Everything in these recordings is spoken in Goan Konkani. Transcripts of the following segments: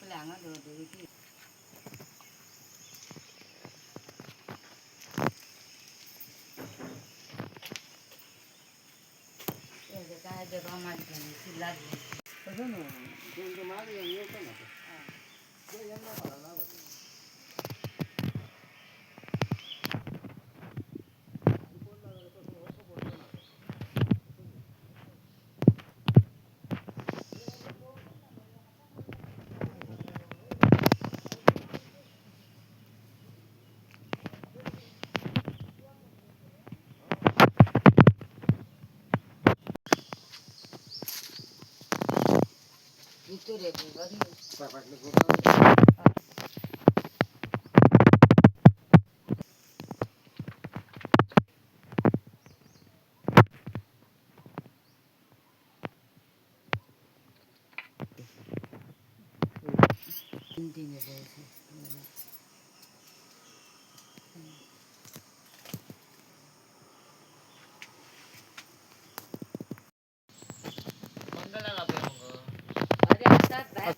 तकले हांगा दवरतली की. काय ते मागे लागले. तसं ना तुमच्या मागे येतो ना ते यांना भाडं लागत. भितर रे बघ. फाटले गोटा. तीन तीन येते. अरे आता बाहेर.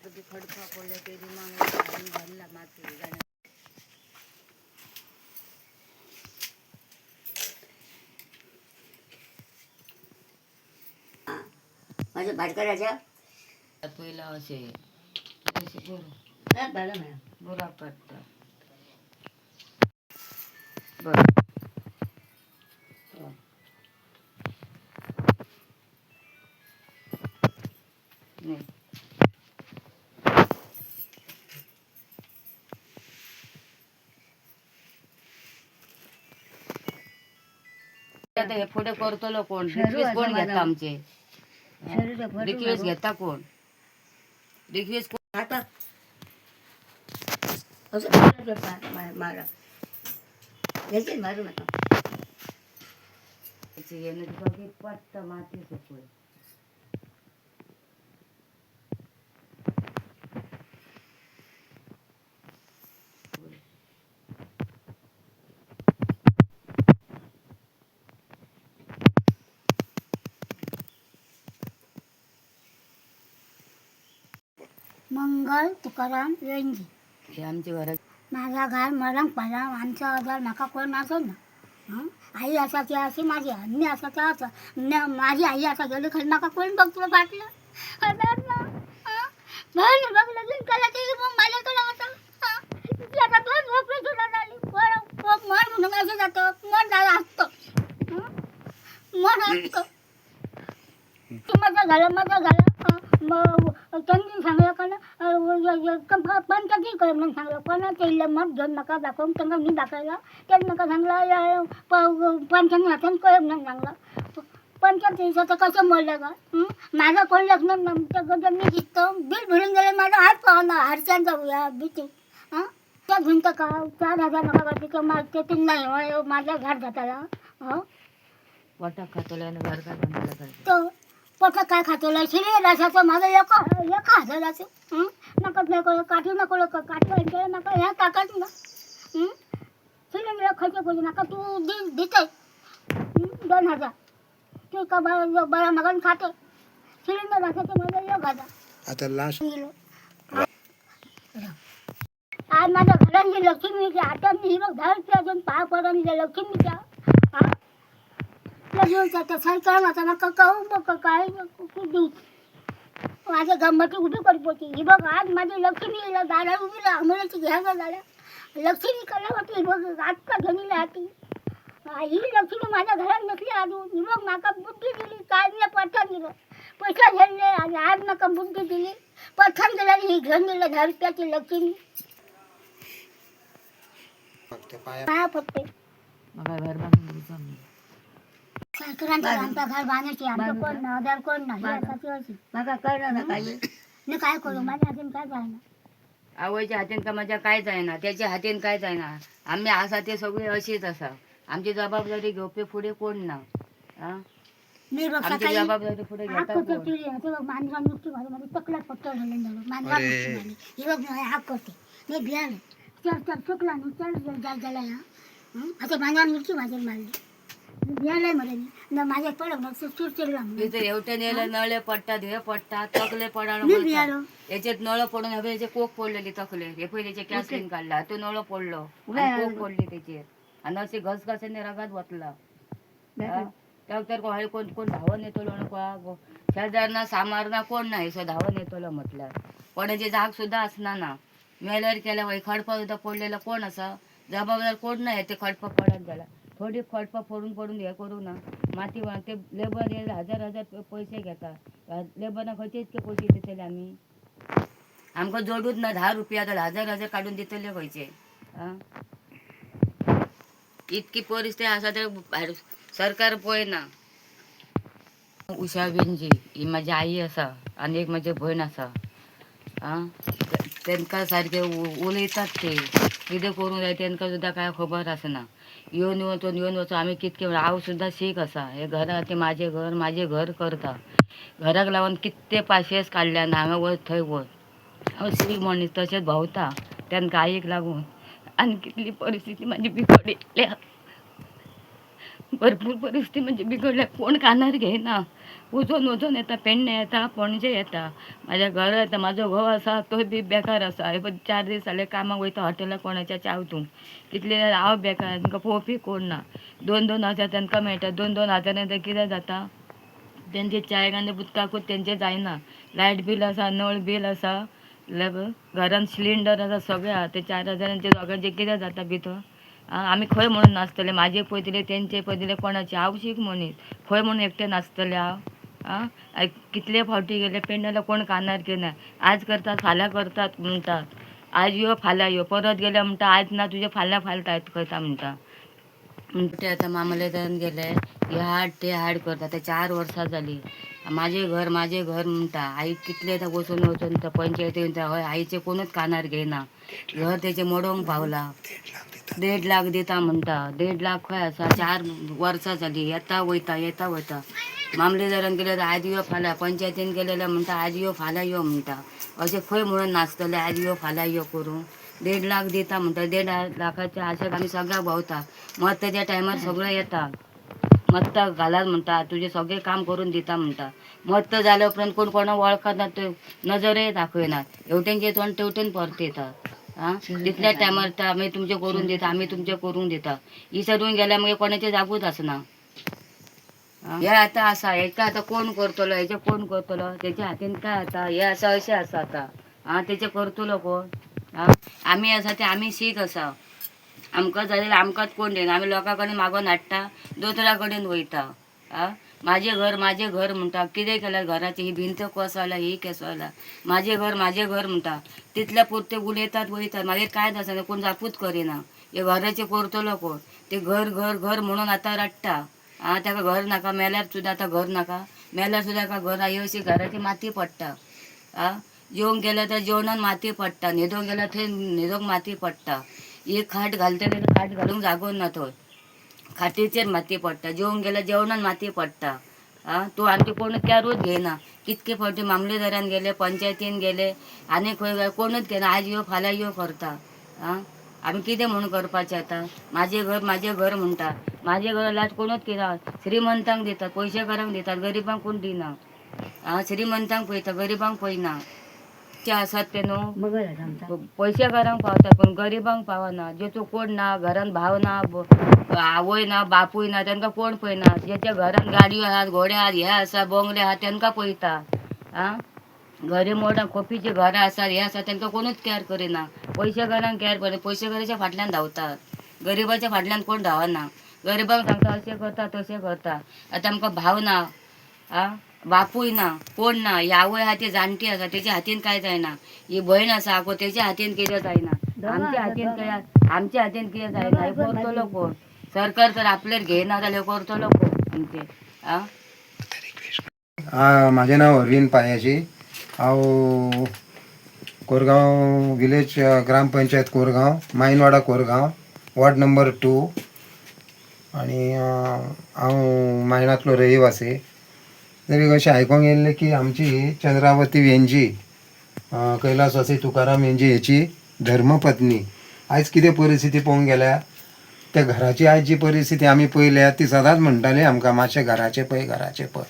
कधी खडका पडले तरी मग भरला माती जाणं. माझ्या भाटकाराच्या पहिला असे असे बरं. बरं मॅडम. बरा पडतं बरं. नाही. आता हे पुढे करतलो कोण? रिक्वेस्ट कोण घेता आमचे? रिक्वेस्ट घेता कोण? रिक्वेस्ट कोण? आता असं करायचं मारा घ्यायचे, मारू नका. पडतं माती सगळं. मंगल तुकाराम रेंजी. हे आमच्या घरात. माझा घर मरण पडला. आमचा आजार म्हाका कोण नासो ना. हं? आई आसा ती अशी माझी मी आसा तो आसा. माझी आई आसा गेली खरी. म्हाका कोण बघतलो फाटलं खबर ना. हं? बहीण बघ लगीन केलं तरी मग माझ्याकडे आता हं? ती आता दोन ऑपरेशन झाली. बरं मर म्हणून असं जातं मर झालं असतं. हं? मर असतं. माझं झालं माझं झालं. हं, मग त्यांनी सांगलं का ना पंचायती कर म्हणून सांगलं. कोणाचं इल्लं मत घेऊन म्हाका दाखोवंक तांकां मी दाखयला. तेणी म्हाका सांगला पंचायती हातान कळ म्हणून सांगला. पंचायत आतां कशें मरलें काय? म्हाजो कोण लग्न ना त्या मी दिसतो बील भरून गेलें. म्हाजो हात पावना हारशान जावया बिचीक. आं त्या घेवन ताका 4000 म्हाका गावता तेतून नाही म्हाज्या घर जाताला. हं. पोटाक खातलो आनी घर काय बांदतलो काय? तो पोटाक काय खातलो? शिरे रसाचो म्हाजो एका एका हजाराचो. हं? म्हाका नको काठी नको काठी हाडटलें म्हाका ह्या ताकद ना. हं? सिलिंडर खर्च करूं म्हाका तूं दी दितय 2000 तूं का बरं बरं म्हाका खाते सिलिंडर आसा म्हजो 1000. आता लास्ट. गेलो आज माझ्या घरात जी लक्ष्मीच्या आता मी ही बघ 10 रुपये अजून पाय पडून दिले लक्ष्मीच्या. हा लक्ष्मीच्या त्या सरकार आता म्हाका कळूंक बघ काय दिवस माझ्या गंमती उभी करपाची ही बघ. आज माझी लक्ष्मी दारात उभी आंबोळ्याची घ्या झाल्या लक्ष्मी कला होती. ही बघ आत्ता घेऊन येयल्या हाती. ही लक्ष्मी माझ्या घरात नसली अजून. ही बघ म्हाका बुद्धी दिली काय मी पठाण दिलं पैसा घेतले आणि आज म्हाका बुद्धी दिली पठाण दिला ही घेऊन गेलं 10 रुपयाची लक्ष्मी. फक्त पाया. पाया पडते. म्हाका घर बांदून दिवचो न्ही. सरकारान आमचं घर बांधायची आमचं कोण ना आधार कोण नाही असाची अशी. म्हाका कळना ना काय. मी काय करू? माझ्या हातीन काय जायना. आवयच्या हातीन का माझ्या काय जायना, त्याच्या हातीन काय जायना. आम्ही आसा ते सगळे अशीच आसा. आमची जबाबदारी घेवपी फुडें कोण ना. आं. मी बघ आमची सकाळी जबाबदारी पुढे आग घेता करते कोण? तुझी. हे बघ मांजरा नुसती झाली, माझी तकला पट्टा झालं झालं मांजरा नुसती झाली. हे बघ मी आग करते मी भियाले चल चल चुकला न्हू चल चल जात झाला या. हं? आता मांजरा मिरची भाजेल मारली मी भियालय मरे मी न माझ्या पडक ना चिडचिडला म्हणून. इथे एवढे नेलं नळे पडतात हे पडतात तकले पडायला मी बोलतात. भियालो. याच्यात नळ पडून हवे याचे कोक पडलेली तकले हे पहिले त्याचे कॅसलिन काढला तो नळ पडलो उभ्या आणि कोक राहिलो. पडली त्याचे आणि असे घसघसाने रगात वतला. त्या तर कोण कोण कोण धावून येतलो आणि कोणा शेजार ना सामार ना कोण नाही सो धावून येतलो म्हटल्यार कोणाची जाग सुद्धा आसना ना. मेल्यार केल्या वय खडपा सुद्धा पडलेला कोण आसा जबाबदार कोण नाही. ते खडपा पडत गेला थोडी खडपा फोडून फोडून हे करू ना माती ते लेबर हे हजार हजार पैसे घेता लेबरां खंयचे इतके पैसे दितले आमी? आमकां जोडूच ना 10 रुपया जाल्यार हजार हजार काडून दितले खंयचे? आं इतकी परिस्थिती आसा तर भायर सरकार पळयना. उषा बेनजी ही म्हाजी आई आसा आनी एक म्हाजी भयण आसा. आं तेंकां सारकें उलयतात ते कितें करूंक जाय तेंकां सुद्दां कांय खबर आसना. येवन वचून येवन वचून आमी कितके हांव सुद्दां शीक आसा हे घरा ते म्हाजें घर म्हाजें घर करता घराक लागून कितले पाशयेंस काडल्यान हांगा वच थंय वच. हांव शीक मनीस तशेंच भोंवता तेंकां आईक लागून आनी कितली परिस्थिती म्हाजी बिगडल्या भरपूर परिस्थिती म्हणजे बिगडल्या कोण कानार घेयना. वचोन वचोन येता पेडणे येता पणजे येता म्हाज्या घरा येता. म्हाजो घोव आसा तोय बी बेकार आसा. हे पळय 4 दीस जाले कामाक वयता हॉटेलाक कोणाच्या च्यावतूंक कितले हांव बेकार तांकां पळोवपी कोण ना. 2-2 हजार तांकां मेळटा 2-2 हजारान तें कितें जाता? तेंचे च्यायेक आनी उदकाकूच तेंचें जायना. लायट बील आसा नळ बील आसा घरान सिलिंडर आसा सगळें आसा. ते 4 हजारांचे दोगांचें कितें जाता भितर? आमी खंय म्हणून नाचतले? म्हाजे पळय दिले तेंचे पळय दिले कोणाचे? हांव शीक मनीस खंय म्हणून एकटें नाचतलें हांव? आं कितले फावटी गेले पेडण्याला कोण कानार घेयना. आज करतात फाल्यां करतात म्हणटात आज यो फाल्यां यो परत गेले म्हणटा आज ना तुजें फाल्यां फाल्यां करता म्हणटा. ते आतां मामलेदारान गेले हे हाड ते हाड करता. आतां 4 वर्सां जालीं म्हाजें घर म्हाजें घर म्हणटा. आई कितले आतां वचून वचून त्या पंचायतीन हय आईचें कोणूच कानार घेयना. घर तेचें मोडोंक पावलां 1.5 लाख दिता म्हणटा. 1.5 लाख खंय आसा? 4 वर्सां जालीं येता वयता येता वयता. मामलेदारान गेले आज यो फाल्यां पंचायतीन गेले म्हणटा आज यो फाल्यां यो म्हणटा. अशें खंय म्हणून नाचतलें आज यो फाल्यां यो करूं? 1.5 लाख दिता म्हणटा. 1.5 लाखाच्या आशेक आमी सगळ्याक भोंवता. मत्ताच्या टायमार सगळें येता मत्ता घालात म्हणटा तुजें सगळें काम करून दिता म्हणटा. मत्त जाल्या उपरांत कोण कोणाक वळखना ते नजरय दाखयनात हेवटेनचें तोंड तेवटेन परतयतात. आं तितल्या टायमार आमी तुमचें करून दिता आमी तुमचें करूंक दिता इसरून गेल्यार मागीर कोणाचें जागूच आसना. हे आतां आसा हेका आतां कोण करतलो? हेचें कोण करतलो? तेच्या हातीन काय आतां हे आसा अशें आसा आतां. आं तेचें करतलो कोण? आं आमी आसा ते आमी शीक आसा आमकां जाल्यार आमकांच कोण दिना. आमी लोकां कडेन मागोन हाडटा दोतोरा कडेन वयता. आं म्हाजें घर म्हाजें घर म्हणटा. कितें केल्यार घराची ही भिंत कोसळ्ळ्या ही कोसळ्ळ्या म्हाजें घर म्हाजें घर म्हणटा. तितल्या पुरतें उलयतात वयतात मागीर कांयच आसना कोण जापूच करिना. हे घराचें करतलो कोण? ते घर घर घर म्हणून आतां रडटा. आं ताका घर नाका मेल्यार सुद्दां आतां घर नाका मेल्यार सुद्दां ताका घर ही अशी घराची माती पडटा. आं जेवंक गेल्यार त्या जेवणान माती पडटा न्हिदोंक गेल्यार थंय न्हिदोंक माती पडटा. एक खाट घालतले खाट घालूंक जागो ना थंय खाटीचेर माती पडटा. जेवंक गेल्यार जेवणान माती पडटा. आं तूं आमचें कोण कॅरूच घेयना. कितके फावटी मामलेदारान गेले पंचायतीन गेले आनी खंय गेले कोणूच घेयना. आज यो फाल्यां यो करता. आं आमी कितें म्हणून करपाचें आतां? म्हाजें घर म्हाजें घर म्हणटा. म्हाजें घर लास्ट कोणूच घेयना. श्रीमंतांक दितात पयशेकारांक दितात गरिबांक कोण दिना. आं श्रीमंतांक पळयता गरिबांक पळयना. ते आसात ते न्हू पयशेकारांक पावतात पूण गरिबांक पावना. जेचो कोण ना घरान भाव ना आवय ना बापूय ना तांकां कोण पळयना. जेच्या घरान गाडयो आहात घोडे आहात हे आसा बंगले आहात तांकां पळयता. आं घरे मोडा खोपीची घरां आसात हे आसा तांकां कोणूच कॅर करिना. पयशेकारांक कॅर करिना पयशेकाराच्या फाटल्यान धांवतात गरिबाच्या फाटल्यान कोण धांवना. गरिबांक सांगता अशें करता तशें करता. आतां आमकां भाव ना आं बापूय ना कोण ना. ही आवय आहा ती जाणटी आसा तेच्या हातीन कांय जायना. ही भयण आसा आगो तेच्या हातीन कितें जायना. आमच्या हातीन काय आमच्या हातीन कितें जायना. हें करतलो कोण? सरकार तर आपल्यार घेयना जाल्यार करतलो कोण आमचें? आं म्हाजें नांव अरविंद पायाशी. हांव Korgaon village gram panchayat Korgaon Mainwada Korgaon ward number 2 आनी हांव मायणांतलो रहिवासी. तरी अशें आयकोंक येयल्लें की आमची ही चंद्रावती वेंजी, कैलासवासी तुकाराम वेंजी हेची धर्मपत्नी आयज कितें परिस्थिती पळोवंक गेल्यार त्या घराची आयज जी परिस्थिती आमी पळयल्या ती सदांच म्हणटाली आमकां मातशें घराचें पळय, घराचें पळय.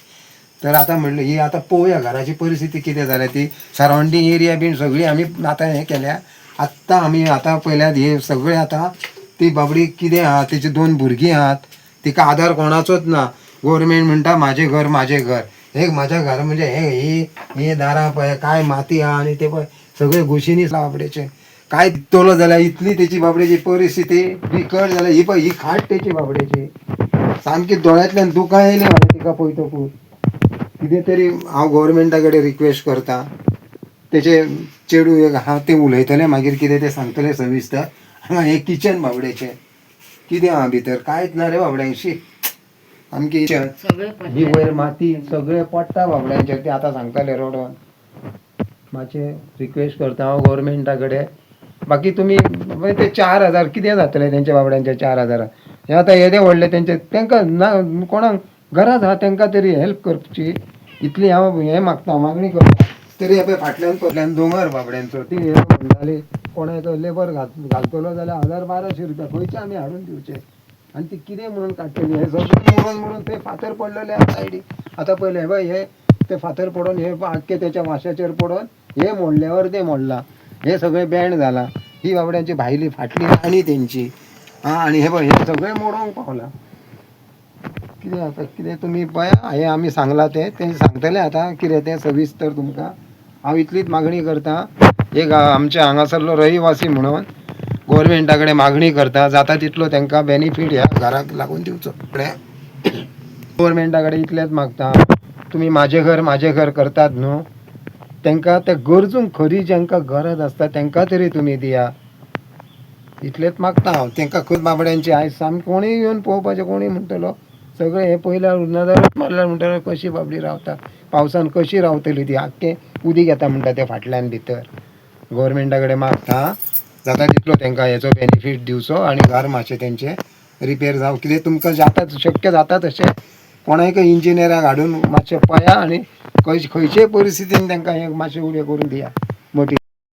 तर आतां म्हणलें ही आतां पळोवया घराची परिस्थिती कितें जाल्या ती. सरावंडींग एरिया बीन सगळी आमी आतां हें केल्या. आत्तां आमी आतां पळयल्यात हे सगळें आतां ती बाबडी कितें आहा, तेची 2 भुरगीं आहात, तिका आदार कोणाचोच ना. गोवोरमेंट म्हणटा म्हाजें घर, म्हाजें घर. हे म्हाज्या घर म्हणजे हे हे हे दारां पळय काय माती आहा आनी ते पळय सगळे घुशींनी बाबडेचें काय दितलो जाल्यार इतली तेची बाबडेची परिस्थिती बिकट जाल्या. ही पळय ही खाट तेची बाबडेची सामकी दोळ्यांतल्यान दुकां येयली म्हाका तिका पळयतकूच. कितें तरी हांव गोवोरमेंटा कडेन रिक्वेस्ट करता, तेचे चेडूं एक आहा तें उलयतलें मागीर कितें तें सांगतलें सविस्तर. हांगा हें किचन बाबडेचें कितें आहा भितर कांयच ना रे बाबड्यांक. शी सामकी सगळें ही वयर माती सगळें पडटा बाबड्यांचेर. ते आतां सांगताले रडोन. मातशें रिक्वेस्ट करता हांव गोवोरमेंटा कडेन. बाकी तुमी ते 4000 कितें जातलें तेंच्या बाबड्यांच्या 4000? हें आतां येदें व्हडलें तेंचें तेंकां ना कोणाक गरज आहा तेंकां तरी हेल्प करची इतली हांव हें मागता, मागणी करता. तरी हे पळय फाटल्यान फाटल्यान दोंगर बाबड्यांचो. ती हें म्हणटाली कोणाक लेबर घालतलो जाल्यार 1000-1200 रुपया खंयचे आमी हाडून दिवचे आनी ती कितें म्हणून काडटली. हें सगळें मोडून मोडून ते फातर पडलेले आहा सायडीक. आतां पळयलें हे पळय हे ते फातर पडून हे आख्खे तेच्या वाश्याचेर पडून हे मोडल्यावर तें मोडलां, हे सगळें बँड जालां. ही बाबड्यांची भायली फाटली आनी तेंची आं आनी हे पळय हे सगळें मोडोंक पावलां. कितें आतां कितें तुमी पळया हें आमी सांगलां तें तें सांगतलें आतां कितें तें सविस्तर तुमकां. हांव इतलीच मागणी करता एक आमच्या हांगासरलो रहिवासी म्हणून गोवोरमेंटा कडेन मागणी करता जाता तितलो तेंकां बेनिफीट ह्या घराक लागून दिवचो. गोवोरमेंटा कडेन इतलेंच मागता, तुमी म्हाजें घर म्हाजें घर करतात न्हू, तेंकां त्या गरजूंक खरी जांकां गरज आसता तेंकां तरी तुमी दिया इतलेंच मागता हांव. तेंकां खंय बाबड्यांची आयज सामकें कोणूय येवन पळोवपाचें, कोणूय म्हणटलो सगळें हें पळयल्यार नदरूच मारल्यार म्हणटलो कशी बाबडी रावता, पावसान कशी रावतली ती, आख्खें उदीक येता म्हणटा तें फाटल्यान भितर. गोवोरमेंटा कडेन मागता जाता तितलो तेंकां हेचो बेनिफीट दिवचो आनी घर मातशें तेंचें रिपेर जावं कितें तुमकां जाता शक्य जाता तशें कोणायक इंजिनियराक हाडून मातशें पळया आनी खंयचेय परिस्थितीन तेंकां हें मातशें उबें करून दिया मटी.